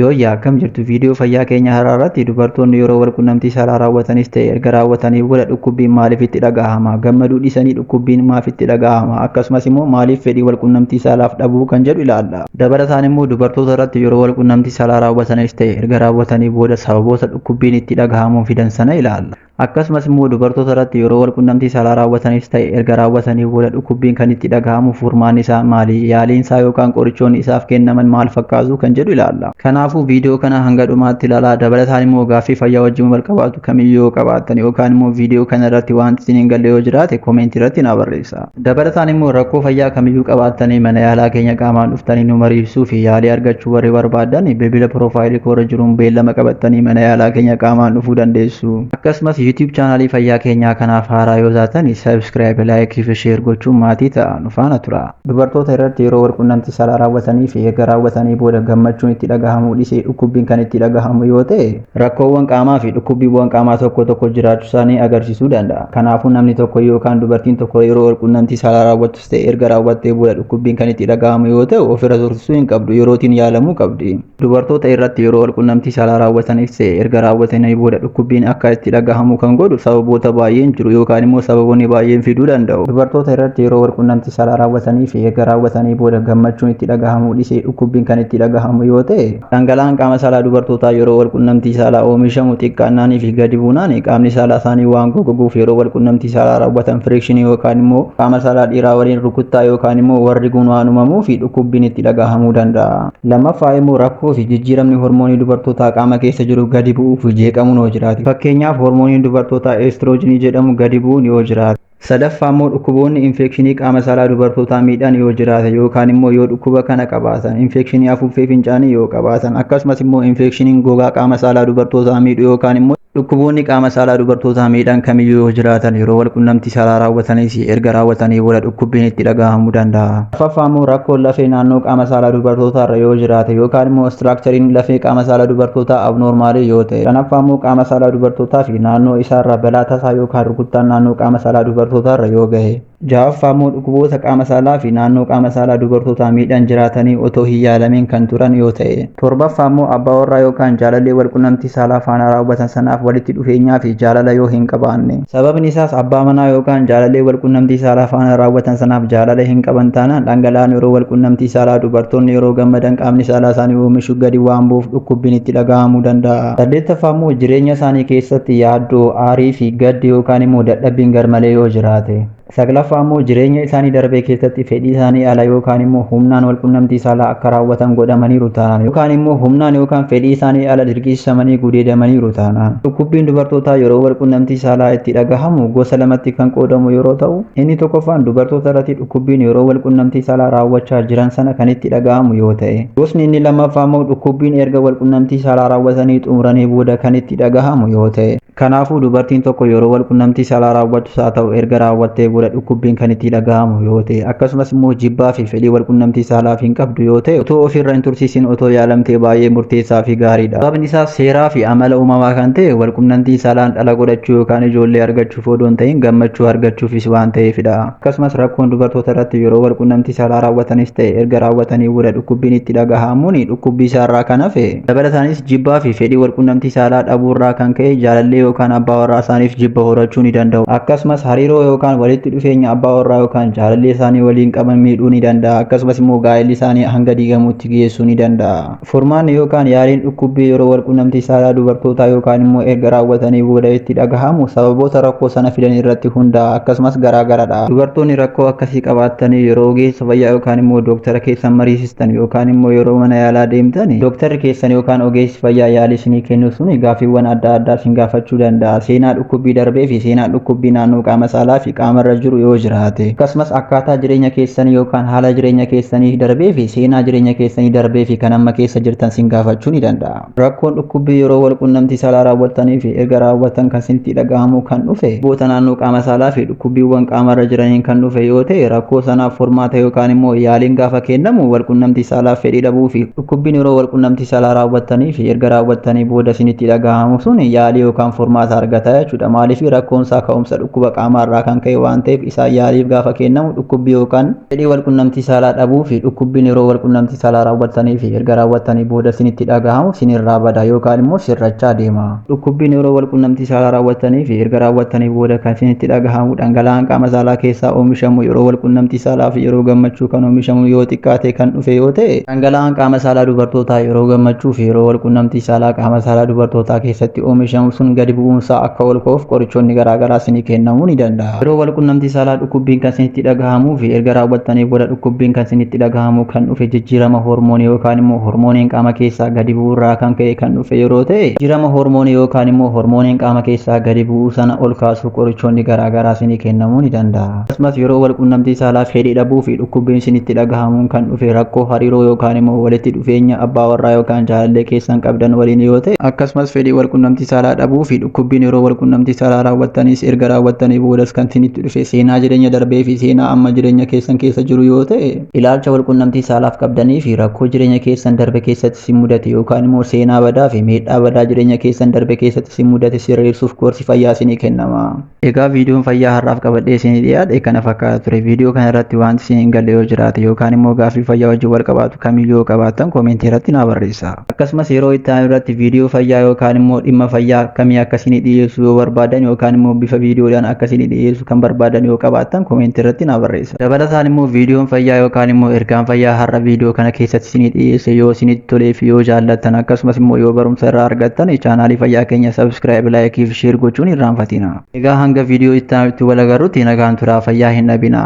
Yooyyaa akkam jirtu? Viidiyoo fayyaa keenya har'aa irratti dubartoonni yeroo walqunnamtii saalaa raawwatanis ta'e erga raawwatanii booda dhukkubbiin maaliif itti dhagahama? Gammaduu dhiisanii dhukkubbiin maaf itti dhagahama? Akkasumas immoo maaliif fedhii walqunnamtii saalaaf dhabuu kan jedhu ilaalla. Dabalataan immoo dubartoota irratti yeroo walqunnamtii saalaa raawwatanis ta'e erga raawwatanii booda sababoota dhukkubbiin itti dhagahamuu fidan sana ilaalla. Akkasumas immoo dubartoota irratti yeroo walqunnamtii saalaa raawwatanis ta'e erga raawwatanii booda dhukkubbiin kan itti dhagahamu furmaanni isaa maali? Yaaliin isaa yookaan qorichoonni isaaf kennaman maal fakkaatu kan jedhu ilaalla. Kanaafuu viidiyoo kana hanga dhumaatti ilaalaa. Dabalataan immoo gaaffii fayyaa wajjin wal qabaatu kamiyyuu yoo qabaattan yookaan immoo viidiyoo kana irratti wanti isin hin galle yoo jiraate koomentii irratti na barreessaa. Dabalataan immoo rakkoo fayyaa kamiyyuu qabaattanii mana yaalaa keenya qaamaan dhuftanii nu mariisuu fi yaalii argachuu warri barbaadan bilbila piroofaayilii koorra jiruun beellama qabattanii mana yaalaa keenya qaamaan dhufuu dandeessu. Akkasumas YouTube chaanaalii fayyaa keenyaa kanaaf haaraa yoo taatan subscribe, like fi share gochuun maatii ta'a. Nu faana tura. Dubartoota irratti yeroo walqunnamtii saalaa raawwatanii fi erga raawwatanii booda gammachuun itti dhagahamuu dhiisee dhukkubbiin kan itti dhagahamu yoo ta'e rakkoowwan qaamaa fi dhukkubbiiwwan qaamaa tokko tokko jiraachuu isaanii agarsiisuu danda'a. Kanaafuu namni tokko yookaan dubartiin tokko yeroo walqunnamtii saalaa raawwattus ta'e erga raawwattee booda dhukkubbiin kan itti dhagahamu yoo ta'e ofirra tursuu hin qabdu, yerootiin yaalamuu qabdi. Dubartoota irratti yeroo walqunnamtii saalaa raawwatanis ta'e erga raawwatanii booda dhukkubbiin akka itti dhagahamu kan godhu sababoota baay'een jiru yookaan immoo sababoonni baay'een fiduu danda'u. Dubartoota irratti yeroo walqunnamtii saalaa raawwatanii fi erga raawwatanii booda gammachuun itti dhagahamuu dhiisee dhukkubbiin kan itti dhagahamu yoo ta'e dhangala'aan qaama saalaa dubartootaa yeroo walqunnamtii saalaa oomishamu xiqqaannaanii fi gadi buunaan qaamni saalaa isaanii waan goggoguuf yeroo walqunnamtii saalaa raawwatan firikshinii yookaan immoo qaama saalaa dhiiraa waliin rukuttaa yookaan immoo warri kun waan uumamuu fi dhukkubbiin itti dhagahamuu danda'a. Lammaffaa immoo rakkoo fi jijjiiramni hormoonii dubartootaa qaama keessa jiru gadi bu'uu fi jeeqamuun yoo jiraate. Fakkeenyaaf hormooniin dubartootaa eestiroojiinii jedhamu gadi bu'uun yoo jiraate. Sadaffaa immoo dhukkuboonni infekshinii qaama saalaa dubartootaa miidhan yoo jiraate yookaan immoo yoo dhukkuba kana qabaatan, infekshinii afuuffee fincaanii yoo qabaatan, akkasumas immoo infekshiniin gogaa qaama saalaa dubartootaa miidhu yookaan immoo dhukkuboonni qaama saalaa dubartootaa miidhan kamiyyuu yoo jiraatan yeroo walqunnamtii saalaa raawwatanis erga raawwatanii booda dhukkubbiin itti dhagahamuu danda'a. Arfaffaa immoo rakkoon lafee naannoo qaama saalaa dubartootaarra yoo jiraate yookaan immoo istiraakchariin lafee qaama saalaa dubartootaa abnoormaalii yoo ta'e. Shanaffaa immoo qaama saalaa dubartootaa fi naannoo isaarra balaa tasaa yookaan rukuttaan naannoo qaama saalaa dubartootaarra yoo gahe. Ja'affaa immoo dhukkuboota qaama saalaa fi naannoo qaama saalaa dubartootaa miidhan jiraatanii otoo hin yaalamiin kan turan yoo ta'e. Torbaffaa immoo abbaa warraa yookaan jaalallee walqunnamtii saalaa faana raawwatan sanaaf walitti dhufeenyaa fi jaalala yoo hin qabaanne. Sababni isaas abbaa manaa yookaan jaalallee walqunnamtii saalaa faana raawwatan sanaaf jaalala hin qaban taanaan dhangala'aan yeroo walqunnamtii saalaa dubartoonni yeroo gammadan qaamni saalaa isaanii oomishu gadi waan bu'uuf dhukkubbiin itti dhagahamuu danda'a. Saddeettaffaa immoo jireenya isaanii keessatti yaaddoo, aarii fi gaddi yookaan immoo dadhabbiin garmalee yoo jiraate. Saglaffaa immoo jireenya isaanii darbee keessatti fedhii isaanii ala yookaan immoo humnaan walqunnamtii saalaa akka raawwatan godhamaniiru taanaan yookaan immoo humnaan yookaan fedhii isaanii ala dirqisiisamanii gudeedamaniiru taanaan. Dhukkubbiin dubartootaa yeroo walqunnamtii saalaa itti dhagahamu gosa lamatti kan qoodamu yeroo ta'u inni tokkoffaan dubartoota irratti dhukkubbiin yeroo walqunnamtii saalaa raawwachaa jiran sana kan itti dhagahamu yoo ta'e. Gosni inni lammaffaa immoo dhukkubbiin erga walqunnamtii saalaa raawwatanii xumuranii booda kan itti dhagahamu yoo ta'e. Kanaafuu dubartiin tokko yeroo walqunnamtii saalaa raawwattus haa ta'u erga raawwattee booda dhukkubbiin kan itti dhagahamu yoo ta'e akkasumas immoo jibbaa fi fedhii walqunnamtii saalaaf hin qabdu yoo ta'e otoo ofirra hin tursiisin otoo yaalamtee baay'ee murteessaa fi gaariidha. Sababni isaas seeraa fi amala uumamaa kan ta'e walqunnamtii saalaan dhala godhachuu yookaan ijoollee argachuuf odoo hin ta'in gammachuu argachuufis waan ta'eefidha. Akkasumas rakkoon dubartoota irratti yeroo walqunnamtii saalaa raawwatanis ta'e erga raawwatanii booda dhukkubbiin itti dhagahamuun dhukkubbii isaarraa kan hafe dabalataanis jibbaa fi fedhii walqunnamtii saalaa dhabuurraa kan ka'e jaalallee yookaan abbaa warraa isaaniif jibba horachuu ni danda'u. Akkasumas hariiroo yookaan walitti dhufeenya abbaa warraa yookaan jaalallee isaanii waliin qaban miidhuu ni danda'a. Akkasumas immoo gaa'elli isaanii hanga diigamuutti geessuu ni danda'a. Furmaanni yookaan yaaliin dhukkubbii yeroo walqunnamtii saalaa dubartootaa yookaan immoo erga raawwatanii booda itti dhagahamu sababoota rakkoo sana fidan irratti hundaa'a. Akkasumas garaagaradha. Dubartoonni rakkoo akkasii qabaattanii yeroo ogeessa fayyaa yookaan immoo dooktara keessan mariisistan yookaan immoo yeroo mana yaalaa deemtan dooktarri keessan yookaan ogeessi fayyaa yaalii isinii kennu sun gaaffiiwwan adda addaa isin gaafachuu danda'a. Seenaa dhukkubbii darbee fi seenaa dhukkubbii naannoo qaama saalaa fi qaamarra jiru yoo jiraate. Akkasumas akkaataa jireenya keessanii yookaan haala jireenya keessanii darbee fi seenaa jireenya keessanii darbee fi kan amma keessa jirtan sin gaafachuu ni danda'a. Rakkoon dhukkubbii yeroo walqunnamtii saalaa raawwattanii fi erga raawwattan kan isinitti dhagahamu kan dhufe boota naannoo qaama saalaa fi dhukkubbiiwwan qaamarra jiraniin kan dhufe yoo ta'e rakkoo sanaaf furmaata yookaan immoo yaaliin gaafa kennamu walqunnamtii saalaaf fedhii dhabuu fi dhukkubbiin yeroo walqunnamtii saalaa raawwattanii fi erga raawwattanii booda isinitti dhagahamu sun yaalii yookaan furmaata argata jechuudha. Maaliif rakkoon isaa ka'umsa dhukkuba qaamaarraa kan ka'e waan ta'eef isaa yaaliif gaafa kennamu dhukkubbii yookaan fedhii walqunnamtii saalaa dhabuu fi dhukkubbiin yeroo walqunnamtii saalaa raawwattanii fi erga raawwattanii booda isinitti dhagahamu sinirraa bada yookaan immoo sirrachaa deema. Dhukkubbiin yeroo walqunnamtii saalaa raawwattanii fi erga raawwattanii booda kan isinitti dhagahamu dhangala'aan qaama saalaa keessaa oomishamu yeroo walqunnamtii saalaa fi yeroo gammachuu kan oomishamu yoo xiqqaate kan dhufe yoo ta'e, dhangala'aan qaama saalaa dubartootaa yeroo gammachuu fi yeroo walqunnamtii saalaa qaama saalaa dubartootaa keessatti oomishamu sun gadi bu'uunsaa akka ol ka'uuf qorichoonni garaagaraa isinii kennamuu ni danda'a. Yeroo walqunnamtii saalaa dhukkubbiin kan isinitti dhagahamuu fi erga raawwattanii booda dhukkubbiin kan isinitti dhagahamu kan dhufe jijjiirama hormoonii yookaan immoo hormooniin qaama keessaa gadi bu'uurraa kan ka'e kan dhufe yeroo ta'e, jijjiirama hormoonii yookaan immoo hormooniin qaama keessaa gadi bu'uu sana ol kaasuu qorichoonni garaagaraa isinii kennamuu ni danda'a. Akkasumas yeroo walqunnamtii saalaa fedhii dhabuu fi dhukkubbiin isinitti dhagahamuun kan dhufe rakkoo hariiroo yookaan immoo walitti dhufeenya abbaa warraa yookaan jaalallee keessan qabdan waliin yoo ta'e, akkasumas fedhii walqunnamtii saalaa dhabuu fi dhukkubbiin yeroo walqunnamtii saalaa raawwattanis erga raawwattanii boodas kan isinitti dhufe seenaa jireenya darbee fi seenaa amma jireenya keessan keessa jiru yoo ta'e, ilaalcha walqunnamtii saalaaf qabdanii fi rakkoo jireenya keessan darbe keessatti si mudate yookaan immoo seenaa badaa fi miidhaa badaa jireenya keessan darbe keessatti si mudate sirreessuuf gorsi fayyaa isinii kennama. Egaa viidiyoon fayyaa har'aaf qabadhee isinii dhiyaadhe kana fakkaata ture. Viidiyoo kana irratti wanti isin hin galle yoo jiraate yookaan immoo gaaffii fayyaa wajjin wal qabaatu kamiyyuu yoo qabaattan koomentii irratti naa barreessaa. Akkasumas yeroo itti aanu irratti viidiyoo fayyaa yookaan immoo dhimma fayyaa akkamii akka isinii dhiyeessu yoo barbaadan yookaan immoo bifa viidiyoodhaan akka isinii dhiyeessu kan barbaadan yoo qabaattan koomentii irratti naa barreessaa. Dabalataan immoo viidiyoon fayyaa yookaan immoo ergaan fayyaa har'a viidiyoo kana keessatti isinii dhiyeesse yoo isinitti tolee fi yoo jaallattan, akkasumas immoo yoo barumsa irraa argattan, chaanaalii fayyaa keenya subscribe, like fi share gochuun hin irraanfatina. Egaa hanga viidiyoo itti aanutti wal agarrutti nagaan turaa, fayyaa hin dhabina.